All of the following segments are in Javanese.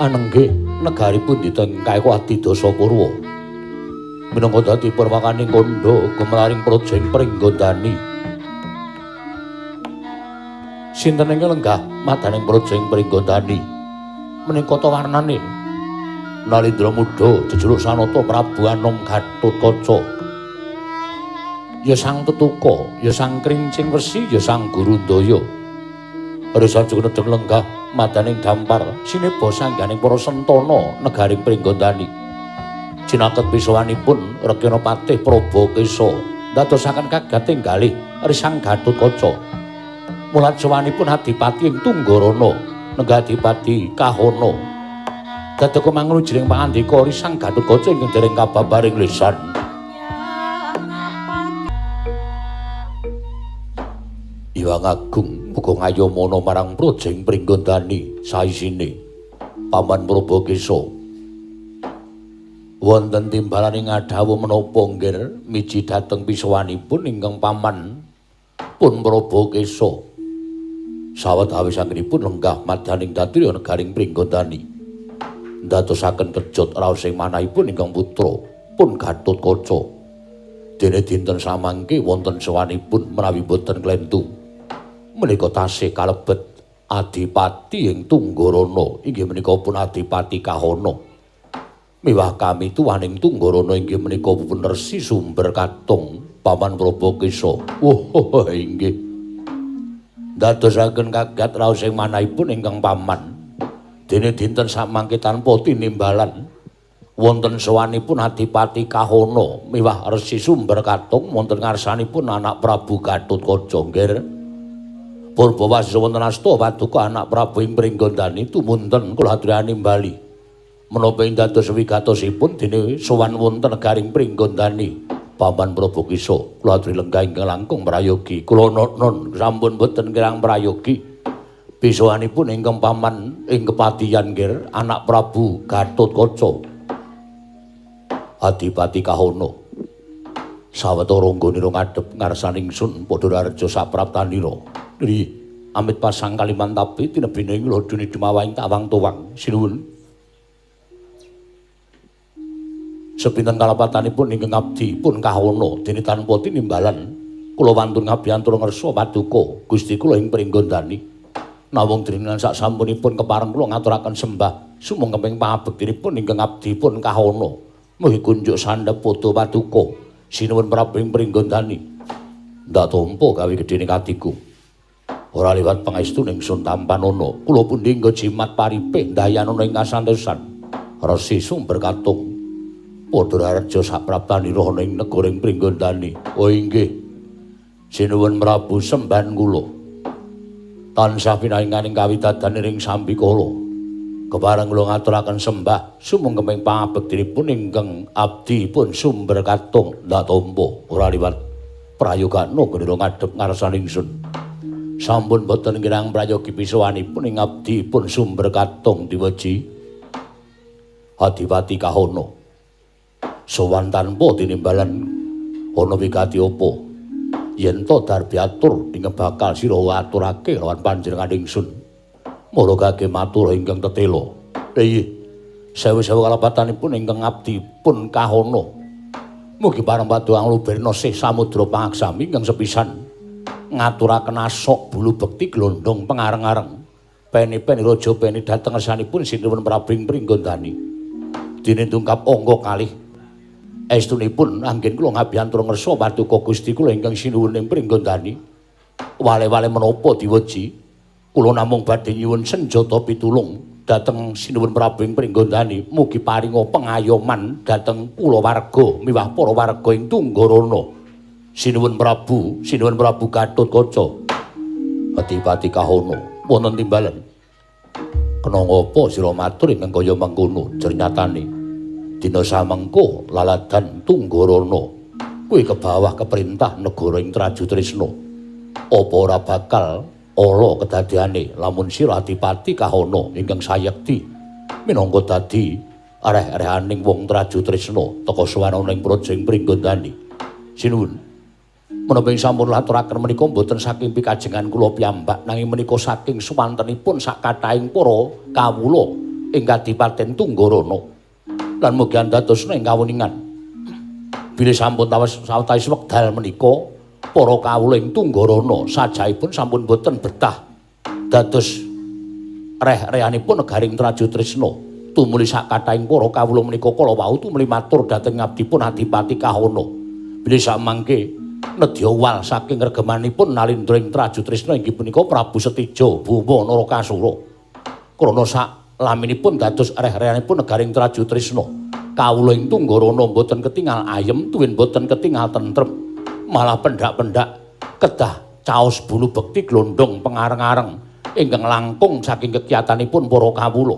Anenggih negari pundi teng Kaeka Adidasa Purwa. Minangka dadi perwakaning kandha gumelaring praja ing Pringgondani. Sinten ingkang lenggah madaning praja ing Pringgondani? Menika ta warnane Nalindra Muda jejuluk Sanata Prabu Anom Gatotkaca. Ya sang tetuka, ya sang krincing wesi, ya sang gurundaya. Resa nedheng lenggah madaning dampar sineba sangganing para sentana negari Pringgondani. Cinaket pisawanipun Rekyana Patih Prabakesa ndadosaken kagating galih Risang Gatotkaca. Mulat sowanipun Adipati ing Tunggarana, nenggah Adipati Kahana. Dadeka mangrujring pangandika Risang Gatotkaca ingkang dereng kababaring lisan. Iwang Agung muga ngayomana marang praja ing Pringgondani saisine Paman Prabakesa. Wonten timbalane ngadhawuh menapa nggir miji dhateng pisawanipun ingkang paman pun Prabakesa. Sawetawis anggenipun lenggah madaning datriya negaring Pringgondani. Ndadosaken kejot raos ing manahipun ingkang putra pun Gatotkaca. Dene dinten samangke wonten sowanipun menawi boten klentu. Menika tasih kalebet Adipati ing Tunggarana, inggih menika pun Adipati Kahana. Miwah kami tuwaning Tunggarana inggih menika pun Resi Sumber Katung Paman Prabakesa. Wah, inggih. Ndadosaken kaget raos ing manahipun ingkang paman. Dene dinten samangke tanpa tinimbalan wonten sowanipun Adipati Kahana miwah Resi Sumber Katung wonten ngarsanipun anak Prabu Gatotkaca nggir. Purbawasa wonten asta paduka anak Prabu ing Pringgondani tumunten kula aturani bali. Menapa ing dados wigatosipun dene sowan wonten negaring Pringgondani Paman Prabakesa kula aturi lenggah ingkang langkung prayogi. Kula non sampun boten kirang prayogi. Pisawanipun ingkang paman ing kepatihan nggir anak Prabu Gatotkaca Adipati Kahana. Sawetara nggonira ngadhep ngarsaning sun padha rareja sapraptanira. Ri amit pasang kalimantapi tinebine ing lodone dumawahing tawang tuwang. Sinuwun. Sepinten kalepatanipun ingkang abdi pun Kahana dene tanpa tinimbalan kula wantun ngabyantura ngersa paduka Gusti kula ing Pringgondani. Nawung dringan sak sampunipun kepareng kula ngaturaken sembah sumangkeping pangabektinipun ingkang abdi pun Kahana. Mugi kunjuk sandhep padha paduka. Sinuwun Prabu ing Pringgondani. Ndak tampa gawe gedene katiku. Ora liwat pangestu ning sun tampanana. Kula pundi nggo jimat paripe ndayanana ing kasantosan. Resi Sumber Katung. Padha rareja sapraptanira ana ing negara ing Pringgondani. Oh inggih. Sinuwun Prabu semban kula. Tansah pinaringaning kawidadan ing sambikala. Kepareng kula ngaturaken sembah sumangkeping pangabektinipun ingkang abdi pun Sumber Katung. Ndak tampa ora liwat prayogana ngira ngadhep ngarsaning sun. Sampun boten kirang prayogi pisawanipun ing abdi pun Sumber Katung diweji Adipati Kahana. Sowan tanpa tinimbalan ana wigati apa yen to darbi atur ingkang bakal sira aturake lawan panjenengan ingsun. Mara kage matur ingkang tetela. Inggih. Sewu-sewu kalepatanipun ingkang abdi pun Kahana. Mugi pareng paduka ngluberna sih samudra pangaksami ingkang sepisan ngaturaken asok bulu bekti glondong pengareng-areng. Peni-peni raja peni dhateng ngersanipun Sinuwun Prabu ing Pringgondani. Dene tungkap angka kalih. Estunipun anggen kula ngabyantura ngersa paduka Gusti kula ingkang sinuwun ing Pringgondani. Wale-wale menapa diweji? Kula namung badhe nyuwun senjata pitulung dhateng Sinuwun Prabu ing Pringgondani. Mugi paringa pengayoman dhateng kulawarga miwah para warga ing Tunggarana. Sinuwun Prabu, Sinuwun Prabu Gatotkaca. Adipati Kahana wonten timbalan. Kena ngapa sira matur ingkang kaya mengkono jernyatane? Dina samengko laladan Tunggarana kuwi kebawah keperintah negara ing Trajutrisna. Apa ora bakal ala kedadeane lamun sira Adipati Kahana ingkang sayekti minangka dadi areh-arehaning wong Trajutrisna teka sowan ana ing praja ing Pringgondani. Sinuwun. Menapa ing sampun laturaken menika mboten saking pikajengan kula piyambak nanging menika saking suwantenipun sak kathahing para kawula ing Kadipaten Tunggarana lan mugi andadosna ing kawuningan bilih sampun sawetawis wekdal menika para kawula ing Tunggarana sajaipun sampun boten betah dados reh-rehanipun negaring Trajutrisna tumuli sakathahing para kawula menika kala wau tumuli matur dhateng ngabdipun Adipati Kahana bilih samangke nedya wal saking regemanipun nalindra ing Trajutrisna inggih punika Prabu Setija Bhuma Narakasura krana sak laminipun dados reh-rehanipun negaring Trajutrisna kawula ing Tunggarana boten ketingal ayem tuwin boten ketingal tentrem malah pendak-pendak kedah caos bulu bekti glondong pengareng-areng ingkang langkung saking kekiyatanipun para kawula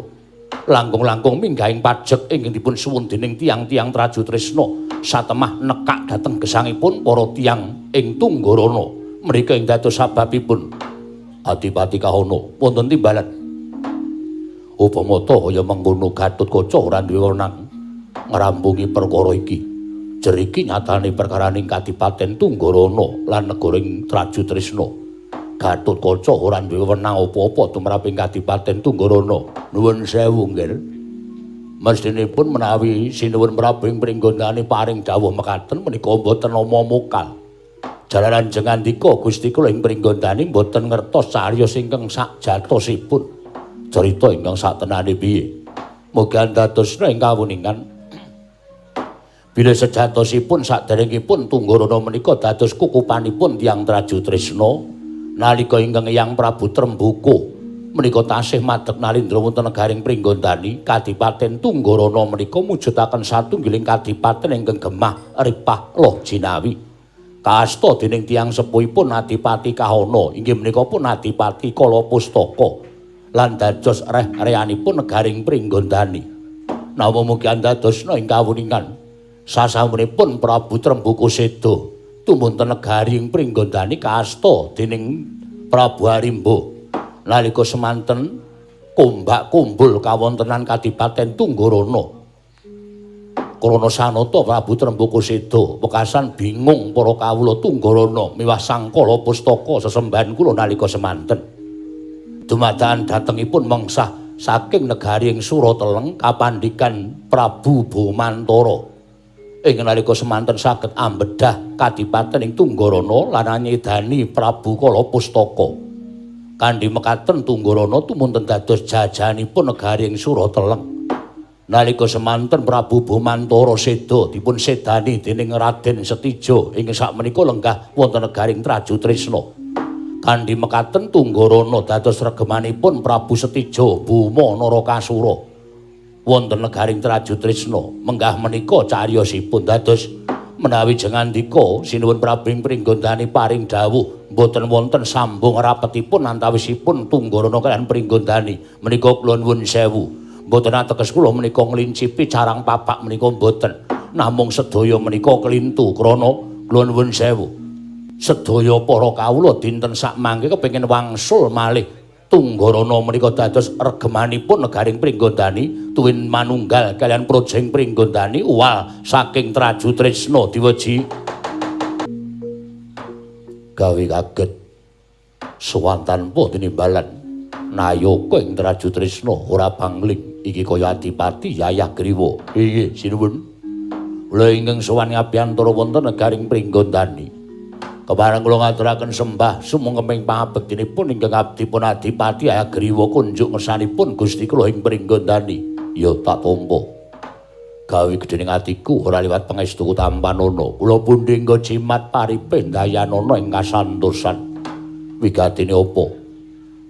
langkung-langkung minggahing pajek ingkang dipun suwun dening tiyang-tiyang Trajutrisna satemah nekak dhateng gesangipun para tiyang ing Tunggarana mrika ing dados sababipun Adipati Kahana wonten timbalan upama ta kaya mengkono Gatotkaca ora duwe wenang ngrampungi perkara iki jeriki nyatane perkaraning Kadipaten Tunggarana lan negara ing Trajutrisna Gatotkaca ora duwe wenang apa-apa tumrap ing Kadipaten Tunggarana. Nuwun sewu nggih. Mestinipun menawi sinuwun Prabu ing Pringgondani paring dawuh mekaten menika mboten nama mokal. Jalaran jengandika Gusti kula ing Pringgondani mboten ngertos cariyos ingkang sakjatosipun. Carita ingkang saktenane piye? Mugi andadosna ing kawuningan bilih sejatosipun saderengipun Tunggarana menika dados kukupanipun tiyang Trajutrisna nalika ingkang Eyang Prabu Trembuka menika tasih madeg nalindra wonten negaring Pringgondani Kadipaten Tunggarana menika mujudaken satunggiling kadipaten ingkang gemah ripah loh jinawi kaasta dening tiyang sepuhipun Adipati Kahana inggih menika pun Adipati Kalapustaka lan dados reh-rehanipun negaring Pringgondani. Namung mugi andadosna ing kawuningan sasampunipun Prabu Trembuka seda tumunten negari ing Pringgondani kaasta dening Prabu Arimba nalika semanten kombak kumbul kawontenan Kadipaten Tunggarana krana sanata Prabu Trembuka seda wekasan bingung para kawula Tunggarana miwah Sang Kalapustaka sesembahan kula nalika semanten dumadakan datengipun mengsah saking negari ing Surateleng kapandikan Prabu Bomantara ing nalika semanten saged ambedah kadipaten ing Tunggarana lan nyedani Prabu Kalapustaka. Kanthi mekaten Tunggarana tumunten dados jajahanipun negari ing Surateleng. Nalika semanten Prabu Bomantara seda dipun sedani dening Raden Setija ing sakmenika lenggah wonten negari ing Trajutrisna. Kanthi mekaten Tunggarana dados regemanipun Prabu Setija Bhuma Narakasura. Wonten negaring Trajutrisna menggah menika cariyosipun dados menawi jengandika sinuwun Prabu ing Pringgondani paring dawuh mboten wonten sambung rapetipun antawisipun Tunggarana kaliyan Pringgondani menika kula nuwun sewu mboten ateges kula menika nglincipi carang papak menika mboten namung sedaya menika kelintu krana kula nuwun sewu sedaya para kawula dinten sakmangke kepengin wangsul malih Tunggarana menika dados regemanipun negaring Pringgondani tuwin manunggal kaliyan projeng Pringgondani uwal saking Trajutrisna diweji gawe kaget sowan tanpa tinimbalan nayaka ing Trajutrisna ora bangling iki kaya Adipati Yayah Griwa. Inggih sinuwun kula ingkang sowan ngabiyantara wonten negaring Pringgondani. Kepareng kula ngaturaken sembah sumangkeming pangabektinipun ingkang abdipun Adipati Hayagriwa kunjuk ngersanipun Gusti kula ing Pringgondani. Ya tak tampa. Gawe gedhening atiku ora liwat pangestuku tampanana. Kula pundi engga jimat paripe ndayanana ing kasantosan. Wigatine apa?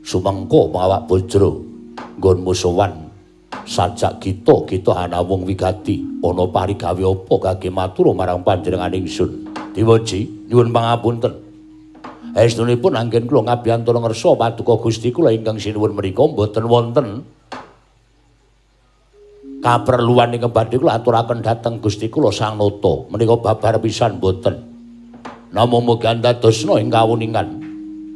Sumengko mawak bojro nggonmu sowan sajak kita kita ana wong wigati ana parigawe apa kage matur marang panjenengan ingsun. Diweji nyuwun pangapunten. Estunipun anggen kula ngabiyantara ngersa paduka Gusti kula ingkang sinuwun menika mboten wonten kaperluan ingkang badhe kula aturaken dhateng Gusti kula Sang Nata. Menika babar pisan mboten. Namung mugi andadosna ing kawuningan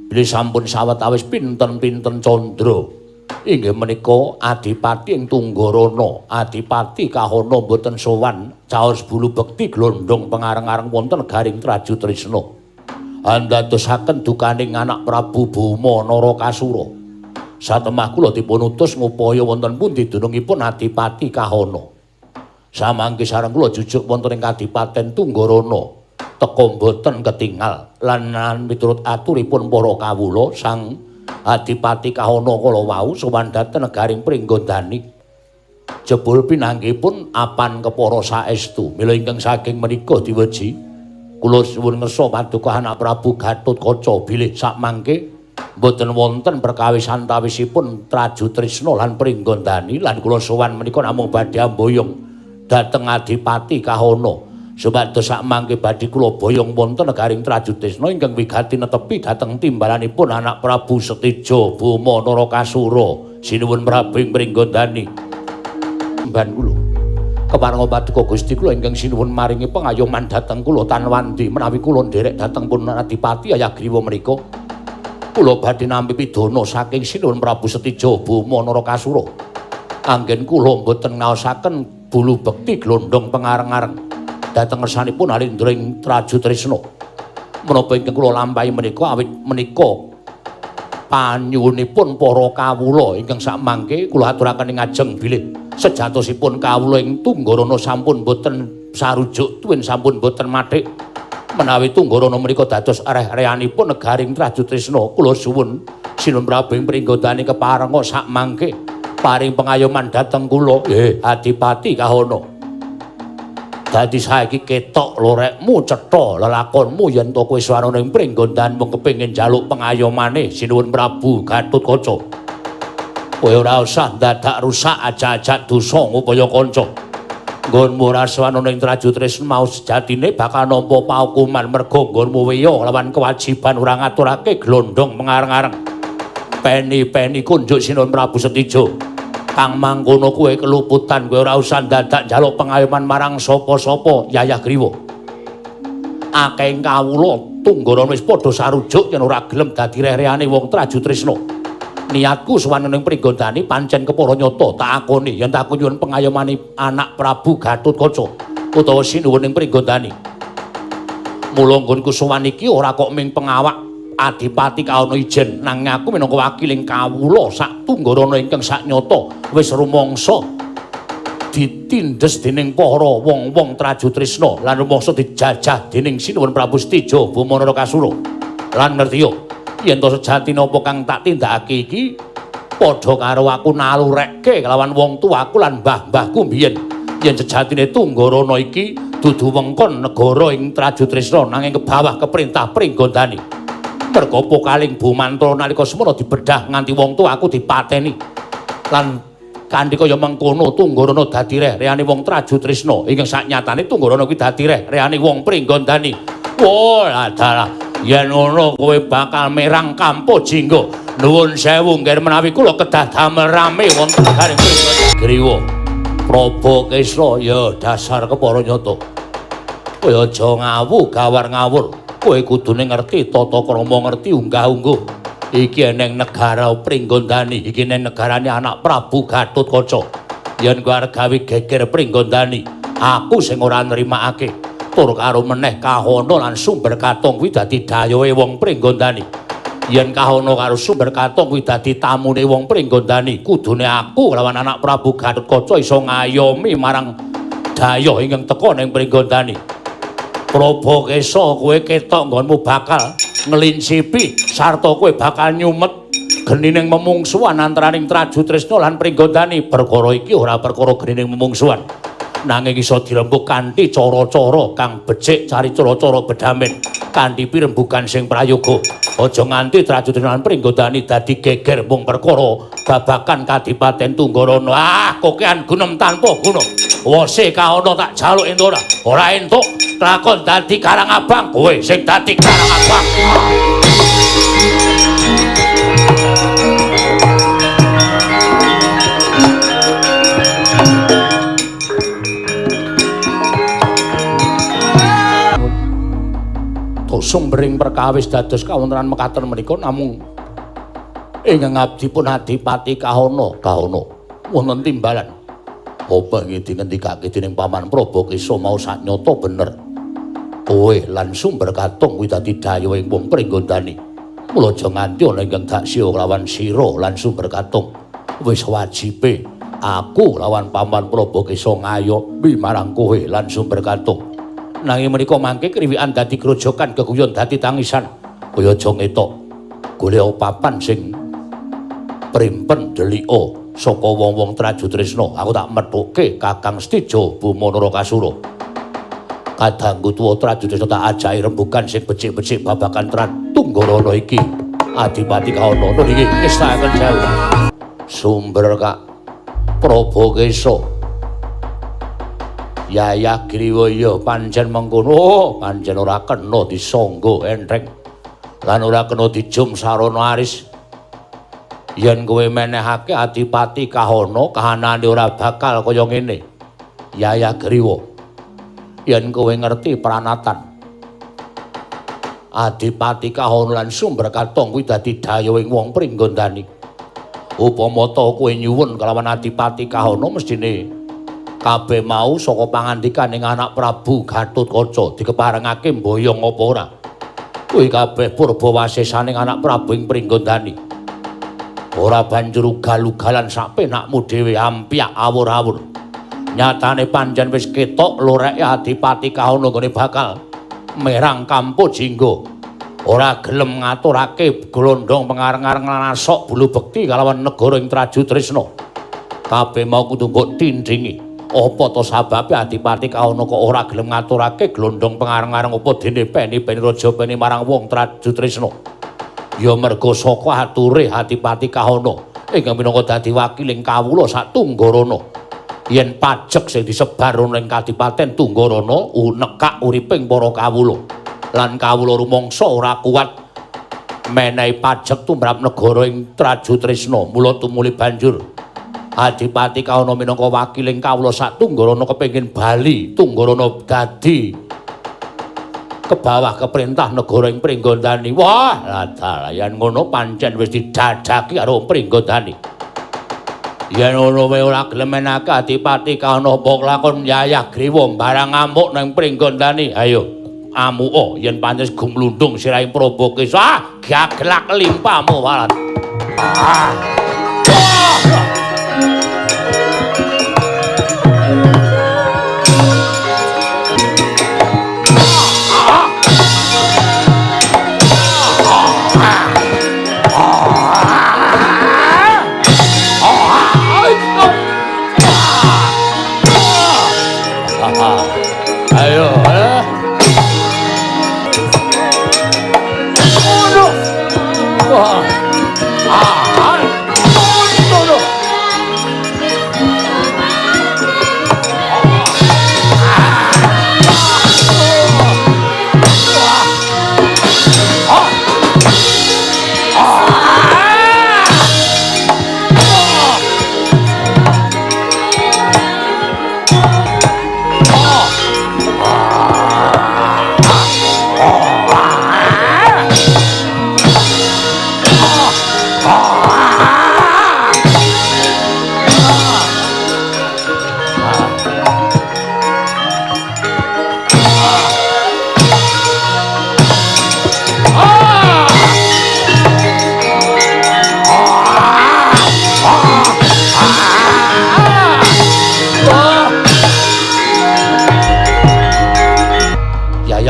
bilih sampun sawetawis pinten-pinten candra inggih menika Adipati ing Tunggarana, Adipati Kahana mboten sowan caos bulu bekti glondong pengareng-areng wonten negaring Trajutrisna. Andadosaken dukaning anak Prabu Bhuma Narakasura. Satemah kula dipun utus ngupaya wonten pundi dunungipun Adipati Kahana. Samangke sareng kula jujuk wonten ing Kadipaten Tunggarana, teka mboten ketingal lan miturut aturipun para kawula Sang Adipati Kahana kala wau sowan dhateng negaring Pringgondani. Jebul pinanggihipun apan kepara saestu. Mila ingkang saking menika diweji kula suwun ngersa paduka anak Prabu Gatotkaca bilih sakmangke mboten wonten perkawis antawisipun Trajutrisna lan Pringgondani lan kula sowan menika namung badhe amboyong dhateng Adipati Kahana supados sakmangke badhe kula boyong wonten negaring Trajutrisna ingkang wigati netepi dhateng timbalanipun anak Prabu Setija Boma Narakasura. Sinuwun Prabu ing Pringgondani. Mban kula keparenga paduka Gusti kula ingkang sinuwun maringi pengayoman dhateng kula tanwandi menawi kula nderek dhateng pun Adipati Hayagriwa menika. Kula badhe nampi pidana saking sinuwun Prabu Setija Boma Narakasura. Anggen kula mboten ngaosaken bulu bekti glondhong pengareng-areng dhateng ngersanipun Alindra ing Trajutrisna. Menapa ingkang kula lampahi menika awit menika panyuwunipun para kawula ingkang sakmangke kula aturaken ing ajeng bilih sejatosipun kawula ing Tunggarana sampun boten sarujuk tuwin sampun boten mathik. Menawi Tunggarana menika dados reh-rehanipun negaring Trajutrisna, kula suwun Sinuwun Prabu ing Pringgondani keparenga sakmangke paring pengayoman dhateng kula. Adipati Kahana. Dadi saiki ketok lorekmu cetha lelakonmu yen to kowe swarana ing Pringgondan mung kepengin njaluk pengayomane Sinuwun Prabu Gatotkaca. Kowe ora usah dadak rusak ajak-ajak dosa ngupaya kanca. Nggonmu ora sowan ana ing Trajutrisna mau sejatine bakal nampa paukuman merga nggonmu weya lawan kewajiban ora ngaturake glondhong mengareng-areng. Peni-peni kunjuk Sinuwun Prabu Setija. Kang mangkono kowe keluputan, kowe ora usah dadak njaluk pengayoman marang sapa-sapa Yayah Griwa. Akeh kawula Tunggarana wis padha sarujuk yen ora gelem dadi reh-rehane wong Trajutrisna. Niatku sowan ning Pringgondani pancen kepara nyata tak akoni yen tak nyuwun pengayomane anak Prabu Gatotkaca utawa sinuwun ing Pringgondani. Mula nggonku sowan iki ora kok ming pengawak Adipati Kahana ijen, nanging aku minangka wakiling kawula sak Tunggarana ingkang saknyata wis rumangsa ditindes dening para wong-wong Trajutrisna lan rumangsa dijajah dening Sinuwun Prabu Setija Boma Narakasura. Lan ngertiya yen to sejatine apa kang tak tindakake iki padha karo aku nalurekke kelawan wong tuaku lan mbah-mbahku mbiyen yen sejatine Tunggarana iki dudu wengkon negara ing Trajutrisna nanging kebawah keperintah Pringgondani. Merga pokaling Bumantra nalika semono dibedah nganti wong tuaku dipateni lan kanthi kaya mengkono Tunggarana dadi reh-rehane wong Trajutrisna ingkang saknyatane Tunggarana kuwi dadi reh-rehane wong Pringgondani. Wah, adalah yen ngono kowe bakal merang kampo jinggo. Nuwun sewu nggih menawi kula kedah damel rame wonten negaring Pringgondani. Griwa Prabakesa ya dasar kepara nyata. Kowe aja ngawu gawar ngawur. Kowe kudune ngerti tata krama, ngerti unggah-ungguh. Iki eneng negara Pringgondani, iki eneng negarane anak Prabu Gatotkaca. Yen kowe arep gawe geger Pringgondani, aku sing ora nrimakake. Tur karo meneh Kahana lan Sumber Katong kuwi dadi dayohe wong Pringgondani. Yen Kahana karo Sumber Katong kuwi dadi tamune wong Pringgondani, kudune aku lawan anak Prabu Gatotkaca iso ngayomi marang dayoh ingkang teka ning Pringgondani. Prabakesa kowe ketok nggonmu bakal ngelincipi sarta kowe bakal nyumet genining memungsuhan antaraning Trajutrisna lan Pringgondani. Perkara iki ora perkara genining memungsuhan, nanging iso dirembug kanthi cara-cara kang becik, cari cara-cara bedamen kanthi pirembugan sing prayoga. Aja nganti Trajutrisna lan Pringgondani dadi geger mung perkara babagan Kadipaten Tunggarana. Ah, kokean gunem tanpa guna. Wose Kahana tak jaluk entuk ora? Ora entuk. Lakon dadi karang abang, kowe sing dadi karang abang. Sumbering perkawis dados kawontenan mekaten menika namung ingkang abdi pun Adipati Kahana. Kahana wonten timbalan. Apa ing dingendikake dening Paman Prabakesa mau saknyata bener. Kowe lan Sumber Katong kuwi dadi dayohe wong Pringgondani. Mula aja nganti ana ingkang daksya lawan sira lan Sumber Katung. Wis wajibe aku lawan Paman Prabakesa ngayomi marang kowe lan Sumber Katung. Nanging menika mangke kriwikan dadi grojokan, geguyon dadi tangisan. Kowe aja ngetok. Golek papan sing primpen delika saka wong-wong Trajutrisna. Aku tak methuke Kakang Setija Buma Narakasura. Kadangku tuwa Trajutrisna tak ajaki rembugan sing becik-becik babagan Tratunggarana iki. Adipati Kahana niki ngestakaken jauh. Sumber Kak Prabakesa. Yayah Griwa ya pancen mengkono, oh, pancen ora kena disangga entreng lan ora kena dijum sarana aris. Yen kowe menehake Adipati Kahana, kahanane ora bakal kaya ngene. Yayah Griwa, yen kowe ngerti pranatan Adipati Kahana lan Sumber Katung kuwi dadi dayuhing wong Pringgondani. Upama ta kowe nyuwun kelawan Adipati Kahana, mesthine kabeh mau saka pangandikaning anak Prabu Gatotkaca dikeparengake mboyong apa ora. Kuwi kabeh purba wasesaning anak Prabu ing Pringgondani. Ora banjur ugal-ugalan sak penakmu dhewe ampyak awur-awur. Nyatane pancen wis ketok loreke Adipati Kahana nggone bakal merang Kampo Jingga. Ora gelem ngaturake glondhong pengareng-areng lan asok bulu bekti kalawan negara ing Trajutrisna. Kabeh mau kudu mbok tindingi. Apa to sababe Adipati Kahana kok ora gelem ngaturake glondhong pengareng-areng apa dene peni-peni raja peni marang wong Trajutrisna? Ya merga saka ature Adipati Kahana ingkang minangka dadi wakiling kawula sak Tunggarana. Yen pajek sing disebar ana ing Kadipaten Tunggarana nekak uriping para kawula. Lan kawula rumangsa ora kuat menehi pajek tumrap negara ing Trajutrisna. Mula tumuli banjur Adipati Kahana minangka wakiling kawula sak Tunggarana kepengin bali Tunggarana dadi kebawah keperintah negara ing Pringgondani. Wah, lha yen ngono pancen wis didadaki karo Pringgondani. Yen ngono wae ora gelem menake Adipati Kahana apa lakon Yayah Griwa barang ngamuk nang Pringgondani. Ayo amuka yen pancen gumlundung sirahing Prabakesa. Ah, gaglak limpamu walat. Ah. Ayo, Wah. Ah.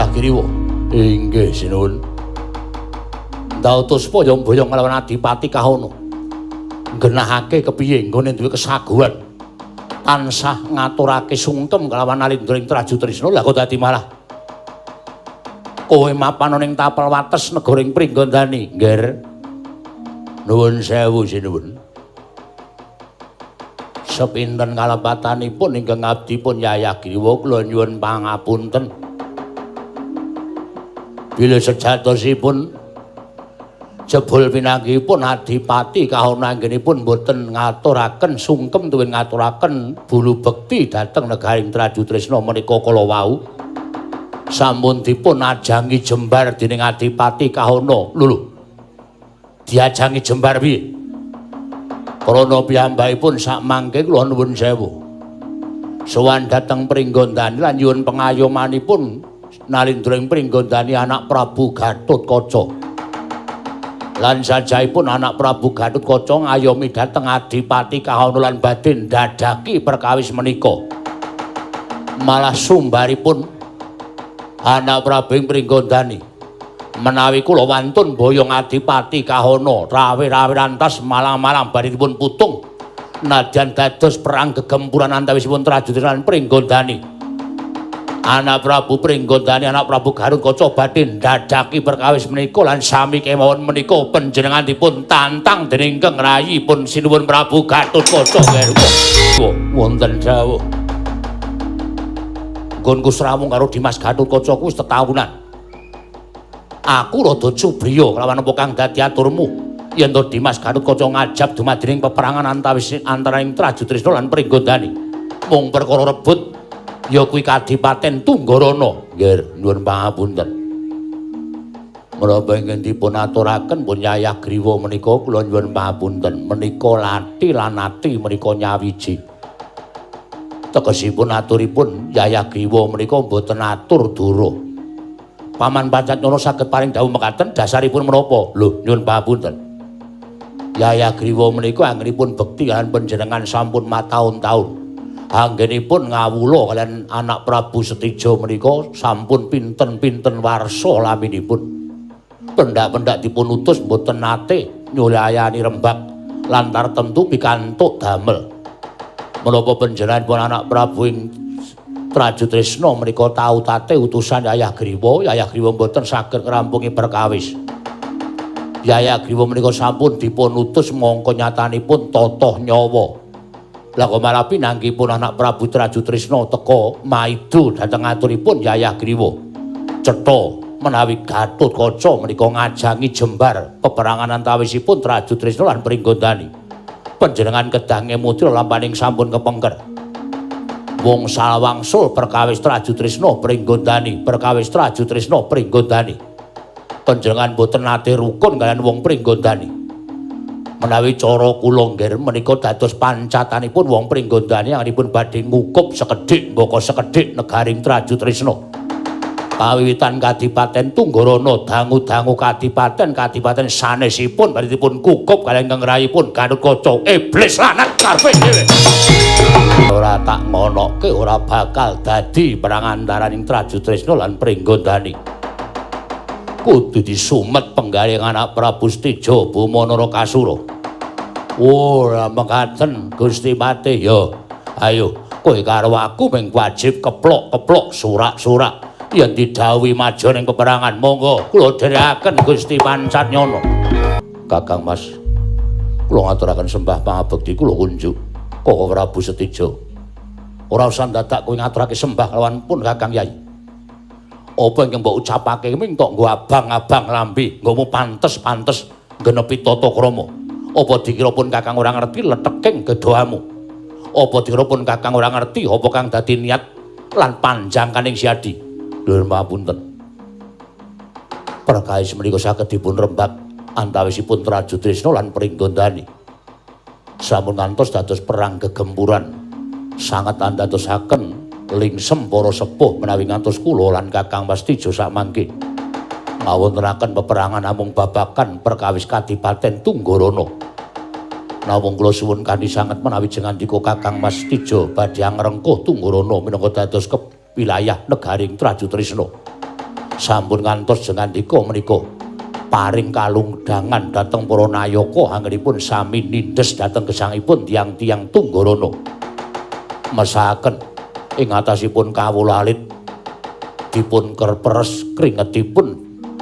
Giriwa. Inggih sinuwun. Ndautus boyong-boyong nglawan Adipati Kahana. Nggenahake kepiye nggone duwe kesaguhan. Tansah ngaturake sungkem kelawan Alindra ing Trajutrisna. Lah kok dadi malah kowe mapan ning tapel wates negara ing Pringgondani, Ngger. Nuwun sewu sinuwun. Sepinten kalepatanipun ingkang abdipun Yayah Giriwa kula nyuwun pangapunten. Bilih sejatosipun jebul pinanggihipun Adipati Kahana anggenipun boten ngaturaken sungkem tuwin ngaturaken bulu bekti dhateng negaring Trajutrisna menika kala wau sampun dipun ajangi jembar dening Adipati Kahana. Lho lho, diajangi jembar piye? Krana piyambakipun sakmangke kula nuwun sewu sowan dhateng Pringgondani lan nyuwun pengayomanipun Nalindra ing Pringgondani anak Prabu Gatotkaca. Lan sajahipun anak Prabu Gatotkaca ngayomi dhateng Adipati Kahana lan badhe ndadhaki perkawis menika. Malah sumbaripun anak Prabu ing Pringgondani menawi kula wantun boyong Adipati Kahana rawe-rawe rantas malang-malang badhe dipun putung nadyan dados perang gegempuran antawisipun Trajutrisna lan Pringgondani. Anak Prabu Pringgondani, anak Prabu Gatotkaca badhe ndadhaki perkawis menika lan sami kemawon menika panjenengan dipun tantang dening Kang Rayi pun sinuwun Prabu Gatotkaca. Wonten dawuh nggonku srawung karo Dimas Gatotkaca kuwi wis tetawunan. Aku rada cubriya kelawan apa kang dadi aturmu yen to Dimas Gatotkaca ngajab dumadining peperangan antawis antaraning Trajutrisna lan Pringgondani mung perkara rebut ya kuwi Kadipaten Tunggarana. Nggih, nyuwun pangapunten. Menapa ingkang dipun aturaken pun Yayah Griwa menika kula nyuwun pangapunten. Menika lati lan ati menika nyawiji. Tegesipun aturipun Yayah Griwa menika mboten atur dura. Paman Pancatnyana saged paring dawuh mekaten dasaripun menapa? Lho, nyuwun pangapunten. Yayah Griwa menika anggenipun bekti kaliyan panjenengan sampun mataun-taun. Anggenipun ngawula kaliyan anak Prabu Setija menika sampun pinten-pinten warsa laminipun. Pendak-pendak dipun utus mboten nate nyulayani rembak lan tartemtu pikantuk damel. Menapa panjenenganipun anak Prabu ing Trajutrisna menika tau tate utusan Yayah Griwa, Yayah Griwa mboten saged ngrampungi perkawis. Yayah Griwa menika sampun dipun utus mongko nyatanipun totoh nyawa. Lah kok malah pinanggipun anak Prabu Trajutrisna teka maido dhateng aturipun Yayah Griwa. Cetha menawi Gatotkaca menika ngajangi jembar peperangan antawisipun Trajutrisna lan Pringgondani. Panjenengan kedah ngemuti lampaning sampun kepengker. Wong salwangsul perkawis Trajutrisna Pringgondani, perkawis Trajutrisna Pringgondani. Panjenengan boten nate rukun kaliyan wong Pringgondani. Menawi cara kula nggih menika dados pancatanipun wong Pringgondani anggenipun badhe ngukup sekedhik mbaka sekedhik negaring Trajutrisna. Pawiwitan Kadipaten Tunggarana dangu-dangu kadipaten sanesipun badhe dipun kukup kaliyan Kang Rayipun Gatotkaca. Iblis lanat karepe dhewe. Ora tak ngonoke ora bakal dadi perang antaraning Trajutrisna lan Pringgondani. Kudu disumet penggaling anak Prabu Setija Boma Narakasura. Ora mekaten Gusti Patih ya. Ayo kowe karo aku mung wajib keplok-keplok surak-surak yen didhawuhi maju ning peperangan. Monggo kula dherekaken Gusti Pancatnyana. Kakang Mas, kula ngaturaken sembah pangabekti kula kunjuk Koko Prabu Setija. Ora usah dadak kowe ngaturake sembah kelawan pun Kakang Yai. Apa ingkang mbok ucapake ming tok nggo abang-abang lambe, nggomu pantes-pantes nggenepi tata krama. Apa dikira pun Kakang ora ngerti leteking gedohamu? Apa dikira pun Kakang ora ngerti apa kang dadi niat lan panjang kaning Siadi? Lho mapunten. Perkawis menika saged dipun rembag antawisipun Trajutrisna lan Pringgondani. Sampun ngantos dados perang gegempuran. Sanget andadosaken lingsem para sepuh menawi ngantos kula lan Kakang Mas Tejo sakmangke ngawontenaken peperangan namung babagan perkawis Kadipaten Tunggarana. Namung kula suwun kanthi sanget menawi jengandika Kakang Mas Tejo badhe angrengkuh Tunggarana minangka dados wilayah negaring Trajutrisna. Sampun ngantos jengandika menika paring kalungdangan dhateng para nayaka anggenipun sami nindes dhateng gesangipun tiyang-tiyang Tunggarana. Mesaken ing atasipun kawula alit dipun kerperes kringetipun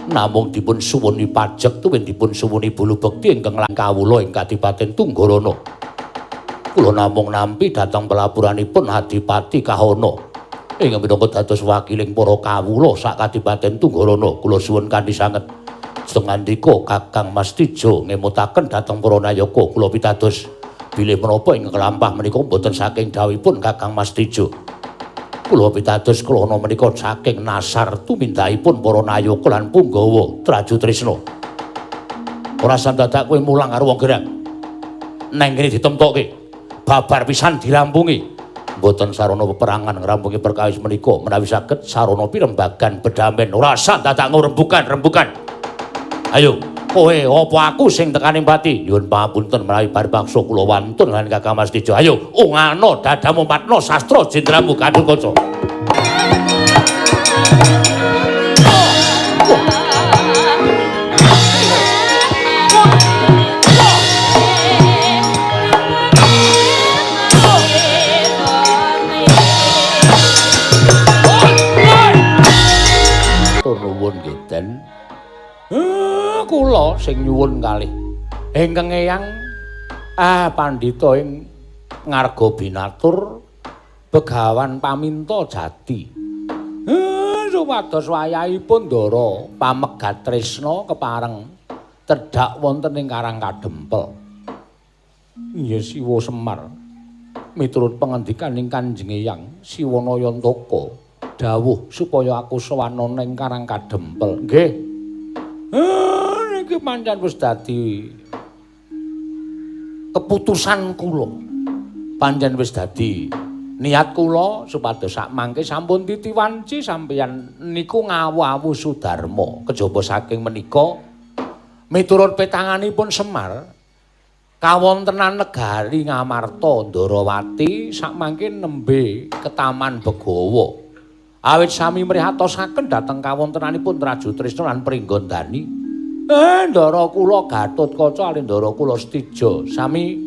namung dipun suwuni pajek tuwin dipun suwuni bulu bekti ingkang lan kawula ing Kadipaten Tunggarana. Kula namung nampi dhateng pelapuranipun Adipati Kahana ingkang minangka dados wakiling para kawula sak Kadipaten Tunggarana. Kula suwun kanthi sanget sengandika Kakang Mas Tejo ngemutaken dhateng para nayaka. Kula pitados bilih menapa ingkang lampah menika mboten saking dawuhipun Kakang Mas Tejo. Kula pitados klana menika saking nasar tumindakipun para nayaka lan punggawa Trajutrisna. Ora sandadak kowe mulang karo wong gerang. Neng kene ditemtokke. Babar pisan dirampungi. Mboten sarana peperangan ngrampungi perkawis menika menawi saged sarana pirembagan bedamen. Ora sandadak ngrembukan-rembukan. Ayo Kowe apa aku sing tekaning pati? Nyuwun pangapunten menawi bar paksa kula wantun lan Kakang Mas Tejo. Ayo ungano dadamu patno sastra jendramu Gatotkaca. Nuwun nggih Den. Kula sing nyuwun kalih ingkang eyang pandhita ing ngarga binatur Begawan Paminta Jati. Supados wayahipun Ndara pamegat tresna kepareng tedhak wonten ing Karang Kadempel. Iya Siwa Semar miturut pangandikaning Kanjeng Eyang Siwa Nayantaka dawuh supaya aku sowan ning Karang Kadempel. Nggih. Niki pancen wis dadi keputusan kula. Pancen wis dadi niat kula supados sak mangke sampun titiwanci sampeyan niku ngawu-awu sudarma. Kejaba saking menika miturut petanganipun Semar kawontenan negari Ngamarta Ndarawati sak mangke nembe ketaman Begawa. Awit sami mrihatosaken dhateng kawontenanipun Trajutrisna lan Pringgondani. Ndara kula Gatotkaca alih ndara kula Setija sami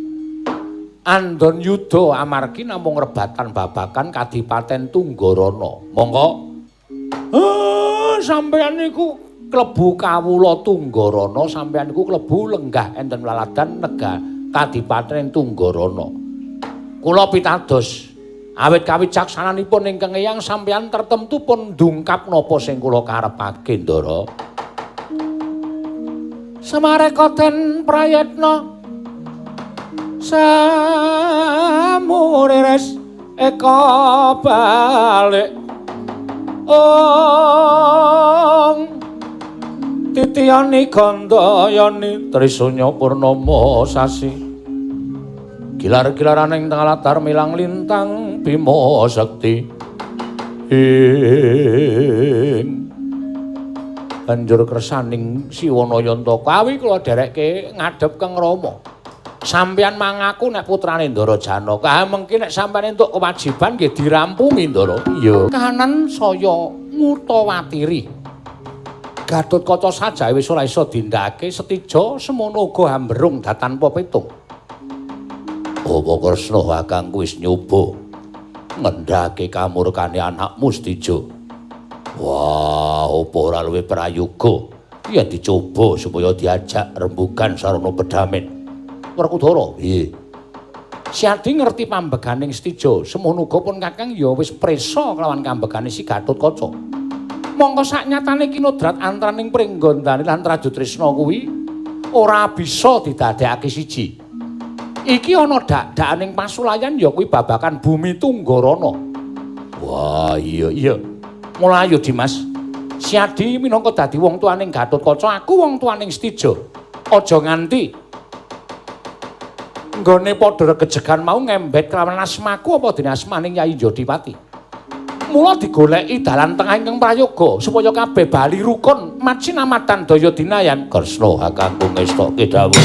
andon yuda amargi namung rebatan babagan Kadipaten Tunggarana. Monggo. Sampeyan niku klebu kawula Tunggarana, sampeyan niku klebu lenggah enten laladan negara Kadipaten Tunggarana. Kula pitados awit kawicaksananipun ingkang eyang sampeyan tertemtu pun ndungkap napa sing kula karepake Ndara. Semareka den prayetna samurires eka balik ong titiyani gandayani trisunya purnama sasi gilar-gilaran ing tengah latar milang lintang Bima Sakti ing banjur kersaning Siwa Nayantaka awi kula dherekke ngadhep Kang Rama. Sampeyan mangaku nek putrane Ndara Janaka. Mengki nek sampeyan entuk kewajiban nggih dirampungi Ndara. Iya. Kahanan saya ngutawatiri. Gatotkaca sajae wis ora iso dindakake Setija semono uga hamberung datanpa pitung. Apa Kresna kakangku wis nyoba ngendhake kamurkane anakmu Setija? Wah, apa ora luwih prayoga yen dicoba supaya diajak rembugan sarana pedamen. Werkudara, piye? Siadi ngerti pambeganing Setija, semono uga pun kakang ya wis prisa kelawan kambegane si Gatotkaca. Mongko saknyatane kinodrat antaraning Pringgondani lan Trajutrisna kuwi ora bisa didadekake siji. Iki ana dak-dakaning pasulayan ya kuwi babakan bumi Tunggarana. Wah, iya iya. Mula ayo Dimas. Siadi minangka dadi wong tuaning Gatotkaca, aku wong tuaning Setija. Aja nganti nggone padha regejegan mau ngembet kelawan asmaku apa dene asmaning Yayi Jodipati. Mula digoleki dalan tengah ingkang prayoga supaya kabeh bali rukun macinamatan daya dinayan. Kresna kakangku ngestokke dawuh.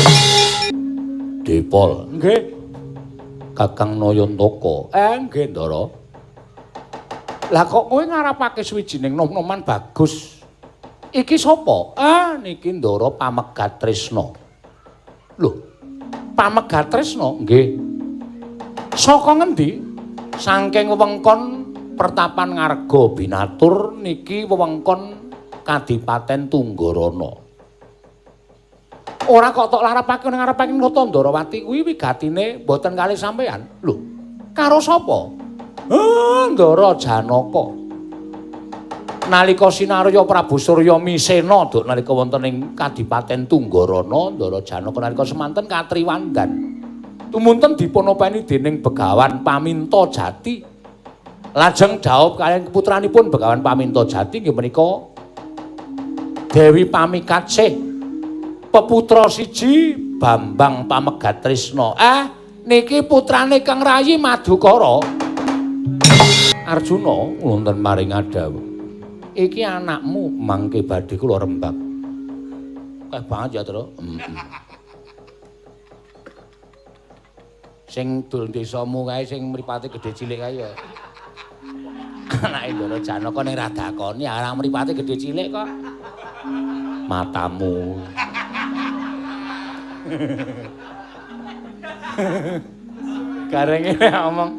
Dipol. Nggih. Kakang Nayantaka. Nggih, Ndara. Lah kok kowe ngarepake suwijining nom-noman bagus. Iki sapa? Niki Ndara Pamegat Tresna. Lho, Pamegat Tresna? Nggih. Saka ngendi? Saking wewengkon Pertapan Ngarga Binatur niki wewengkon Kadipaten Tunggarana. Ora kok tok larapake ning ngarepake Nata Ndarawati kuwi wigatine mboten kalih sampeyan. Lho, karo sapa? Ndara Janaka. Nalika sinarya Prabu Surya Misena duk nalika wonten ing Kadipaten Tunggarana, Ndara Janaka nalika semanten katriwandan. Tumunten dipunopeni dening Begawan Paminta Jati. Lajeng dhaup kaliyan putranipun Begawan Paminta Jati inggih menika Dewi Pamikatsih. Peputra siji Bambang Pamegat Tresna. Niki putrane Kang Rayi Madukara. Arjuna wonten maring adhawuh. Iki anakmu mangke badhe kula rembak. Akeh banget ya, Tru. Sing dul desamu kae sing mripate gedhe cilik kae ya. Anake Ndara Janaka ning ra dakoni, ora mripate gedhe cilik kok. Matamu. Garenge ngomong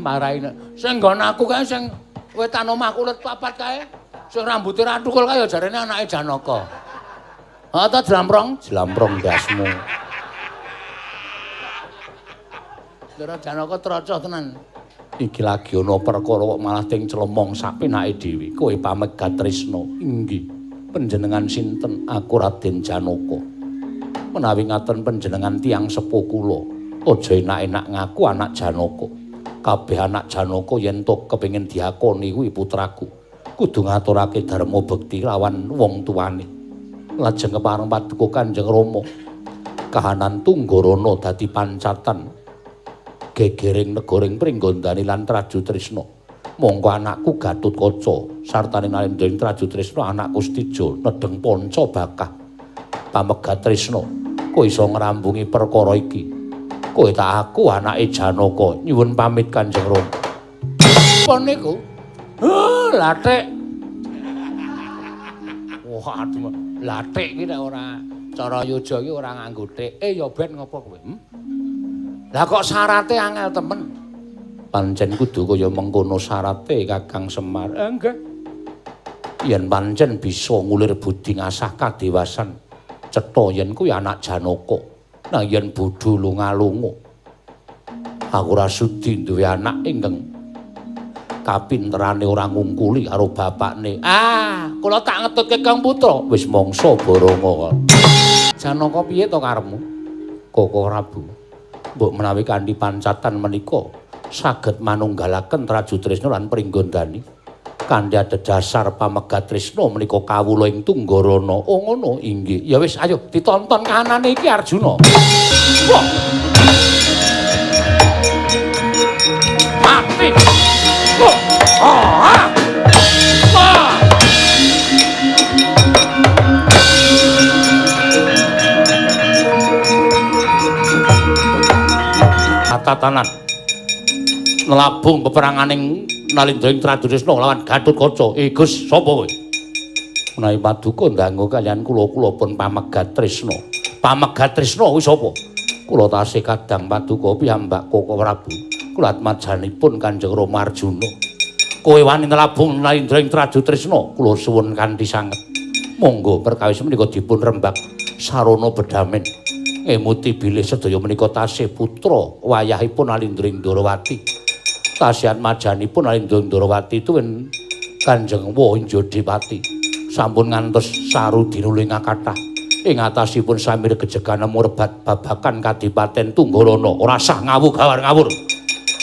marahi sing nggon aku kae sing wetan omahku let papat kae sing rambuté ra thukul kae ya jarene anake Janaka. Ha ta jlamprong, jlamprong ndasmu. Ndara Janaka trocoh tenan. Iki lagi ana perkara kok malah ting clemong sapenake dhewe. Kowe pamegat Tresna. Inggih. Panjenengan sinten? Aku Raden Janaka. Menawi ngaten panjenengan tiyang sepuh kula, aja enak-enak ngaku anak Janaka. Kabeh anak Janaka yen to kepengin diakoni kuwi putraku, kudu ngaturake dharma bekti lawan wong tuane. Lajeng kepareng paduka Kanjeng Rama, kahanan Tunggarana dadi pancatan gegering negaring Pringgondani lan Trajutrisna. Mongko anakku Gatotkaca sartane Nalendra Trajutrisna anakku Setija nedheng panca bakah. Pamegat Tresna, kowe iso ngrambungi perkara iki. Kowe tak aku anake Janaka, nyuwun pamit Kanjeng Rama. Apa niku? Heh, lathik. Wah, aduh, lathik iki nek ora cara yoja iki ora nganggo thik. Eh ya ben ngopo kowe? Lah kok syarate angel temen. Pancen kudu kaya mengkono syarate Kakang Semar. Nggih. Yen pancen bisa ngulir budi ngasah kadewasan, cetha yen kuwi anak Janaka. Nang yen bodho lunga-lunga, aku ora sudi duwe anak ingkang kapinterane ora ngungkuli karo bapakne. Ah, kula tak ngetutke Kang Putra. Wis mangsa boronga kok. Janaka piye to karepmu? Koko Prabu, mbok menawi kanthi pancatan menika saged manunggalaken Trajutrisna lan Pringgondani. Kanthi adhedhasar pamegat Tresna menika kawula ing Tunggarana. Oh ngono, inggih. Ya wis ayo ditonton kahanane iki Arjuna. Wah. Mati. Wah. Ah. Wah. Tatanan nelabung peperanganing Nalindra ing Trajutrisna lawan Gatotkaca. Eh Gus, sapa kowe? Menawi paduka ndangu kaliyan kula, kula pun pamegat Tresna. Pamegat Tresna kuwi sapa? Kula tasih kadang paduka piyambak Koko Prabu. Kula atmajanipun Kanjeng Rama Arjuna. Kowe wani nelabung Nalindra ing Trajutrisna, kula suwun kanthi sanget. Monggo perkawis menika dipun rembak sarana bedamen. Ngemuti bilih sedaya menika tasih putra wayahipun Nalindra ing Ndorowati. Tasih atmajanipun Nalindra Ndorowati tuwin Kanjeng Wahinjodipati. Sampun ngantos saru dinuling kathah. Ing atasipun samir gejegan nemu rebat babakan Kadipaten Tunggarana. Ora sah ngawu gawar ngawur.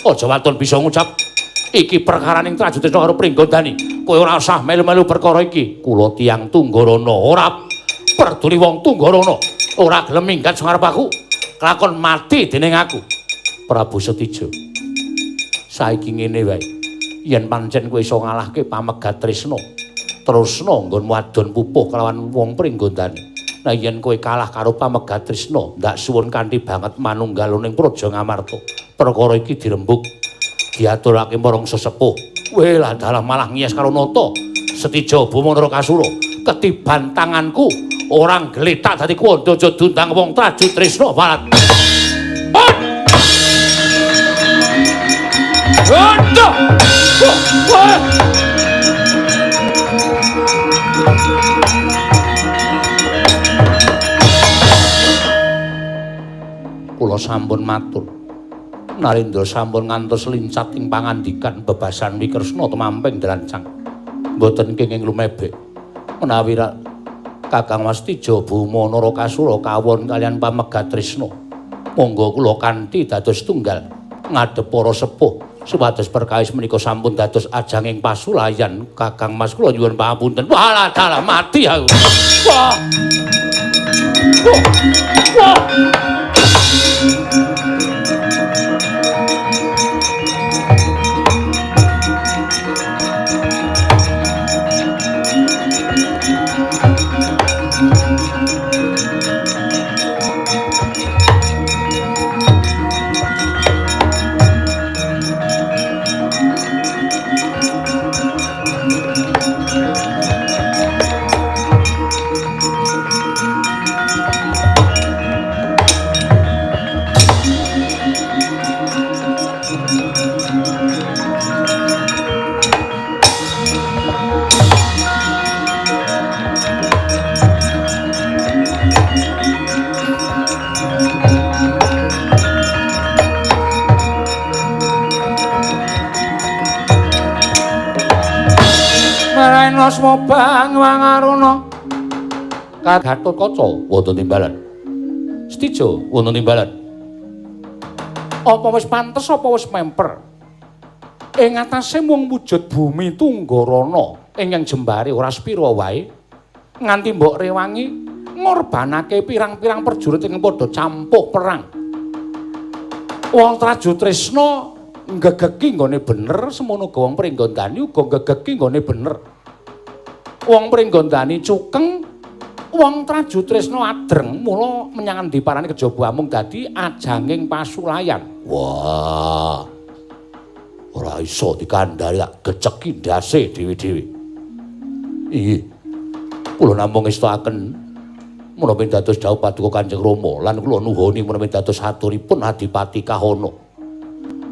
Aja waton bisa ngucap iki perkaraning Trajutrisna karo Pringgondani. Kowe ora usah melu-melu perkara iki. Kula tiyang Tunggarana ora perduli wong Tunggarana. Ora gelem minggat sing arep aku. Kelakon mati dening aku. Prabu Setija, saiki ngene wae. Yen pancen kowe iso ngalahke pamegat Tresna, terusna nggonmu adon pupuh kelawan wong Pringgondani. Nah yen kowe kalah karo pamegat Tresna, ndak suwun kanthi banget manunggal ning Praja Ngamarta. Perkara iki dirembug, diaturake marang sesepuh. Weh lah dalah malah ngiyas karo nata. Setija Boma Narakasura, ketiban tanganku orang gletak dadi kuwanda aja diundang wong Trajutrisna barat. Aduh! Wah! Kula sampun matur. Narendra sampun ngantos lincat ing pangandikan bebasan Wikresna tumamping drancang. Mboten kenging lumebek. Menawi Kakang Wastija Boma Narakasura kawon kaliyan pamegat Tresna, monggo kula kanthi dados tunggal ngadhep para sepuh supados perkawis menika sampun dados ajanging pasulayan. Kakang Mas kula nyuwun pangapunten. Walah dalah mati aku. Wah. Wah. Wah. Asma Bang Wangaruna. Gatotkaca wonten timbalan. Setija wonten timbalan. Apa wis pantes apa wis memper? Ing atase mung wujud bumi Tunggarana ingkang jembare ora sepira wae nganti mbok rewangi ngorbanake pirang-pirang prajurit ingkang padha campuh perang. Wong Trajutrisna nggegeki nggone bener, semono uga wong Pringgondani uga nggegeki nggone bener. Wong Pringgondani cukeng, wong Trajutrisna adreng, mula menyang endi parane kejaba amung dadi ajanging pasulayan. Wah. Ora iso dikandhani tak geceki ndase dhewe-dhewe. Inggih. Kula namung ngestakaken menawi dados dhawuh paduka Kanjeng Rama lan kula nuhoni menawi dados aturipun Adipati Kahana.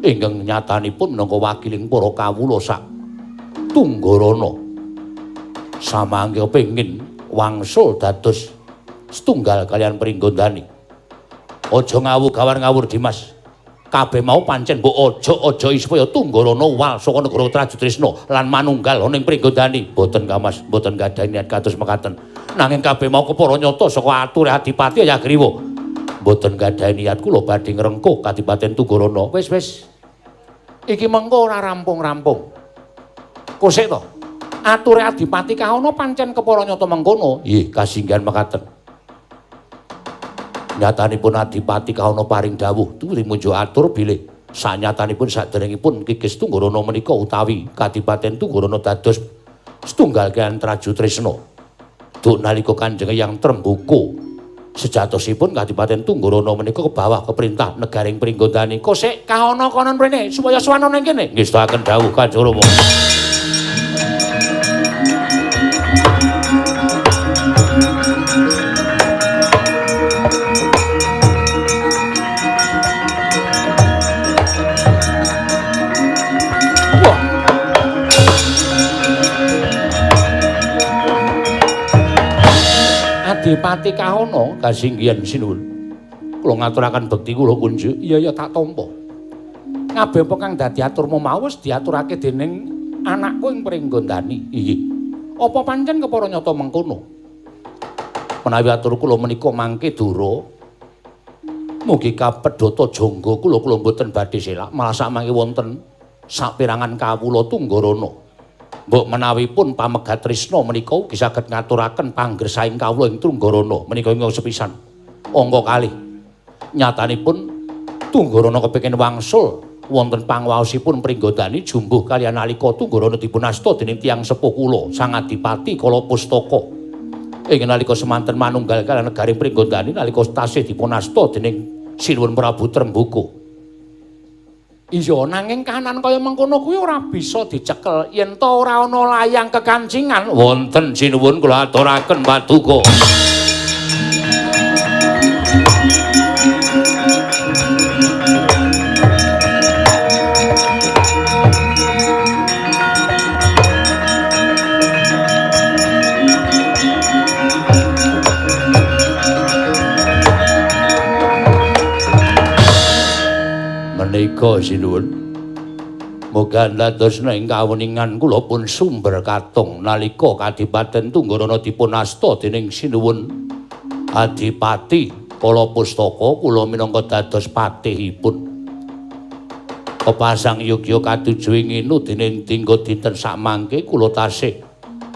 Ingkang nyatanipun minangka wakiling para kawula sak Tunggarana. Samangke pengin wangsul dados setunggal kalian Pringgondani. Aja ngawur-gawar ngawur Dimas. Kabeh mau pancen mbok aja-aja supaya Tunggarana wal saka negara Trajutrisna lan manunggal ana ing Pringgondani. Mboten Kamas, mboten gadhahi niat kados mekaten. Nanging kabeh mau kepara nyata saka ature Adipati Hayagriwa. Mboten gadhahi niat kula badhe ngrengkuh Kadipaten Tunggarana. Wis wis. Iki mengko ora rampung-rampung. Kosek to. Ature Adipati Kahana pancen kepara nyata mengkono. Nggih, kasinggihan mekaten. Nyatanipun Adipati Kahana paring dawuh turi munjuk atur bilih sanyatanipun saderengipun Kikis Tunggarana menika utawi Kadipaten Tunggarana dados setunggal kaliyan Trajutrisna. Duk nalika Kanjeng Eyang Trembuka sejatosipun Kadipaten Tunggarana menika kebawah keperintah negaring Pringgondani. Kosek Kahana konon mrene supaya sowan ana ing kene. Ngestakaken dawuh Kanjeng Rama. Adipati Kahana kasinggihan sinuwun. Kula ngaturaken bekti kula kunjuk. Iya ya tak tampa. Kabeh apa kang dadi aturmu mau wis diaturake dening anakku ing Pringgondani. Inggih. Apa pancen kepara nyata mengkono? Menawi atur kula menika mangke dura mugi kapedhota jangga kula kula mboten badhe selak malah samangke wonten saperangan kawula Tunggarana. Mbok menawi pun pamegat tresna menika ugi saged ngaturaken panggersaing kawula ing Tunggarana menika ingkang sepisan. Angka kalih nyatanipun Tunggarana kepengin wangsul wonten pangwaosipun Pringgondani jumbuh kaliyan nalika Tunggarana dipun asta dening tiyang sepuh kula Sang Adipati Kala Pustaka. Ing nalika semanten manunggal kaliyan negaring Pringgondani nalika tasih dipun asta dening Sinuwun Prabu Trembuka. Iya, nanging kahanan kaya mengkono kuwi ora bisa dicekel yen ta ora ana layang kekancingan. Wonten sinuwun kula aturaken paduka. Menika sinuwun muga dadosna ing kawuningan kula pun sumber katung nalika Kadipaten Tunggarana dipun asta dening sinuwun Adipati Kala Pustaka kula minangka dados patihipun. Kepasang yogya katuju ing inu dening dinggo dinten sakmangke kula tasih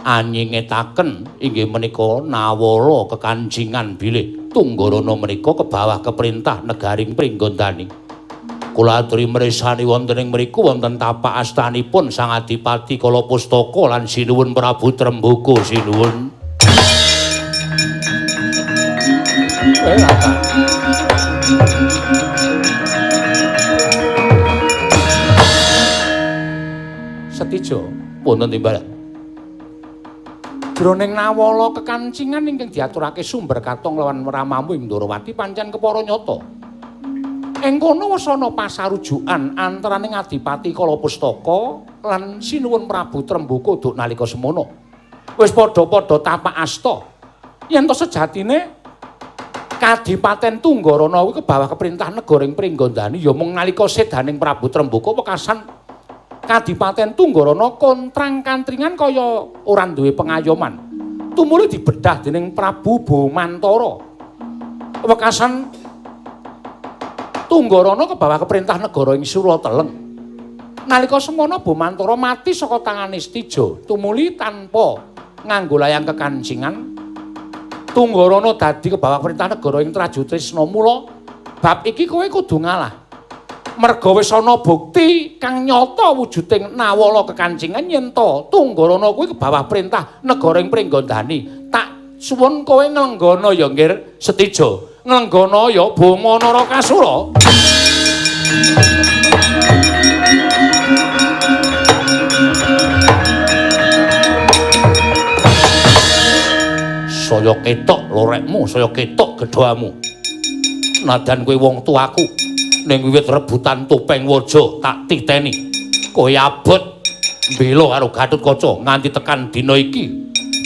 anyingetaken inggih menika nawala kekancingan bilih Tunggarana menika kebawah keperintah negaring Pringgondani. Kula aturi mresani wonten ing mriku wonten tapak astanipun Sang Adipati Kala Pustaka lan Sinuwun Prabu Trembuka sinuwun. Setijo wonten timbalan. Jroning nawala kekancingan ingkang diaturake sumber katong lawan ramamu ing Ndorowati pancen kepara nyata. Ing kono wis ana pasarujukan antaraning Adipati Kala Pustaka lan Sinuwun Prabu Trembuka duk nalika semono. Wis padha-padha tapak asta. Yen to sejatine Kadipaten Tunggarana kuwi kebawah keperintah negara ing Pringgondani ya mung nalika sedaning Prabu Trembuka wekasan Kadipaten Tunggarana kontrang-kantringan kaya ora duwe pengayoman. Tumuli dibedah dening Prabu Bomantara. Wekasan Tunggarana kebawah keperintah negara ing Surateleng. Nalika semono Bomantara mati saka tangane Stija, tumuli tanpa nganggo layang kekancingan. Tunggarana dadi kebawah perintah negara ing Trajutrisna. Mula bab iki kowe kudu ngalah. Merga wis ana bukti kang nyata wujuding nawala kekancingan yen to Tunggarana kuwi kebawah perintah negara ing Pringgondani. Tak suwun kowe nglenggana ya Nggir Setija, nglenggana ya Boma Narakasura. Saya ketok lorekmu, saya ketok gedhamu. Nadan kowe wong tuaku ning wiwit rebutan topeng waja tak titeni. Kowe abot mbela karo Gatotkaca nganti tekan dina iki.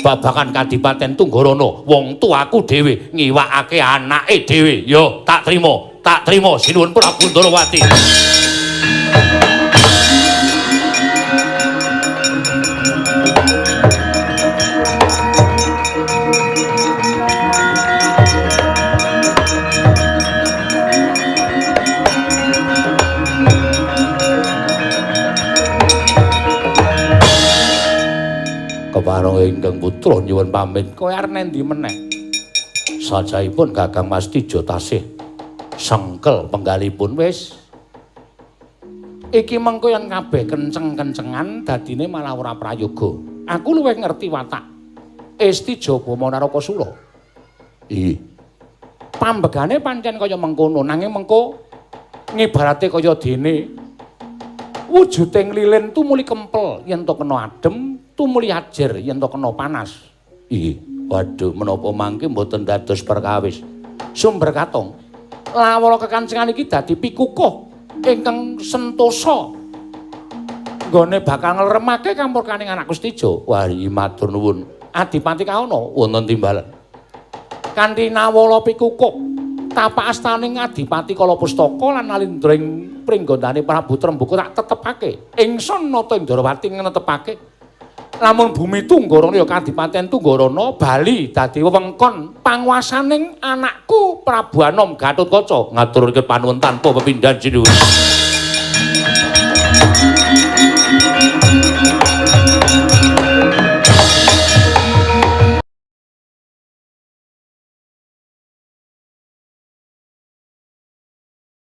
Babagan Kadipaten Tunggarana wong tuaku dhewe ngiwakake anake dhewe. Yo tak trima sinuwun Prabu Ndarawati. Kepareng ingkang putra nyuwun pamit. Kowe arep nendi meneh? Sajaipun Kakang Mas Tija tasih sengkel penggalipun wis. Iki mengko yen kabeh kenceng-kencengan dadine malah ora prayoga. Aku luwih ngerti watak Estija Boma Narakasura. Iya. Pambegane pancen kaya mengkono, nanging mengko ngibarate kaya dene wujuding lilin tumuli kempel yen to kena adem, tumuli ajer yen to kena panas. Iya. Waduh, menapa mangke mboten dados perkawis. Sumber katong. Lawala kekancingan iki dadi pikukuh ingkang sentosa. Nggone bakal ngleremake kamurkaning anakku Stija. Wah, iki matur nuwun. Adipati Kawana wonten timbalan. Kanthi nawala pikukuh tapak astaning Adipati Kalapustaka lan nalindra ing pringgondane Prabu Trembaka tak tetepake. Ingsun Nata Indrawati ngetepake. Lamun bumi Tunggarana ya Kadipaten Tunggarana bali dadi wewengkon panguwasaning anakku Prabu Anom Gatotkaca. Ngaturke panuwun tanpa pepindhan sinuwun.